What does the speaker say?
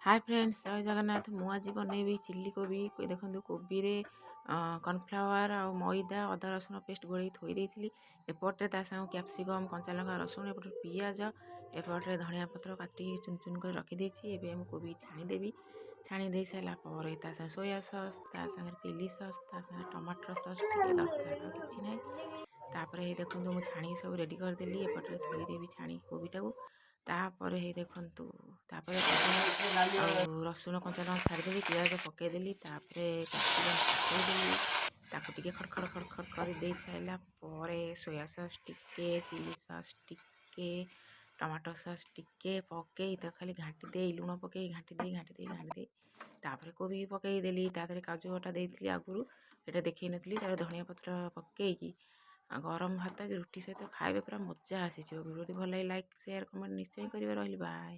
ହାଏ friends, ଜୟ ଜଗନ୍ନାଥ। ମୁଁ ଆଜି ବନେଇବି ଚିଲି କୋବି। ଦେଖନ୍ତୁ, କୋବିରେ କର୍ଣ୍ଣଫ୍ଲାୱାର ଆଉ ମଇଦା, ଅଦା ରସୁଣ ପେଷ୍ଟ ଗୋଳେଇକି ଥୋଇ ଦେଇଥିଲି। ଏପଟରେ ତା ସାଙ୍ଗକୁ କ୍ୟାପ୍ସିକମ୍, କଞ୍ଚା ଲଙ୍କା, ରସୁଣ, ଏପଟରେ ପିଆଜ, ଏପଟରେ ଧଣିଆ ପତ୍ର କାଟିକି ଚୁନ ଚୁନ କରି ରଖିଦେଇଛି। ଏବେ ମୁଁ କୋବି ଛାଣିଦେବି। ଛାଣି ଦେଇ ସାରିଲା ପରେ ତା ସାଙ୍ଗେ ସୋୟା ସସ୍, ତା ସାଙ୍ଗରେ ଚିଲି ସସ୍, ତା ସାଙ୍ଗରେ ଟମାଟୋ ସସ୍ ଟିକେ ଦରକାର, ଆଉ କିଛି ନାହିଁ। ତାପରେ ହେଇ ଦେଖନ୍ତୁ, ମୁଁ ଛାଣିକି ସବୁ ରେଡ଼ି କରିଦେଲି। ଏପଟରେ ଥୋଇଦେବି ଛାଣିକି କୋବିଟାକୁ। ତାପରେ ହେଇ ଦେଖନ୍ତୁ, ତାପରେ ଅଦା ଆଉ ରସୁଣ, କଞ୍ଚା ଲଙ୍କା ଛାଡ଼ିଦେଲି, ପିଆଜ ପକାଇଦେଲି, ତାପରେ କ୍ୟାପ୍ସିକମ୍ ପକାଇଦେଲି। ତାକୁ ଟିକେ ଖଡ଼ ଖଡ଼ ଖଡ଼ ଖଡ଼ କରି ଦେଇ ସାରିଲା ପରେ ସୋୟା ସସ୍ ଟିକେ, ଚିଲି ସସ୍ ଟିକେ, ଟମାଟୋ ସସ୍ ଟିକେ ପକାଇ ତାକୁ ଖାଲି ଘାଣ୍ଟି ଦେଇ, ଲୁଣ ପକାଇ ଘାଣ୍ଟି ଦେଇ, ଘାଣ୍ଟି ଦେଇ, ଘାଣ୍ଟି ଦେଇ, ତାପରେ କୋବି ପକାଇଦେଲି। ତା ଦେହରେ କାଜୁ ବଟା ଦେଇଥିଲି ଆଗରୁ, ସେଇଟା ଦେଖେଇ ନଥିଲି। ତାପରେ ଧନିଆ ପତ୍ର ପକାଇକି ଆଉ ଗରମ ଭାତ କି ରୁଟି ସହିତ ଖାଇବେ, ପୁରା ମଜା ଆସିଯିବ। ଭିଡ଼ିଓଟି ଭଲ ଲାଗେ ଲାଇକ୍, ସେୟାର, କମେଣ୍ଟ ନିଶ୍ଚୟ କରିବେ। ରହିଲି, ବାଏ।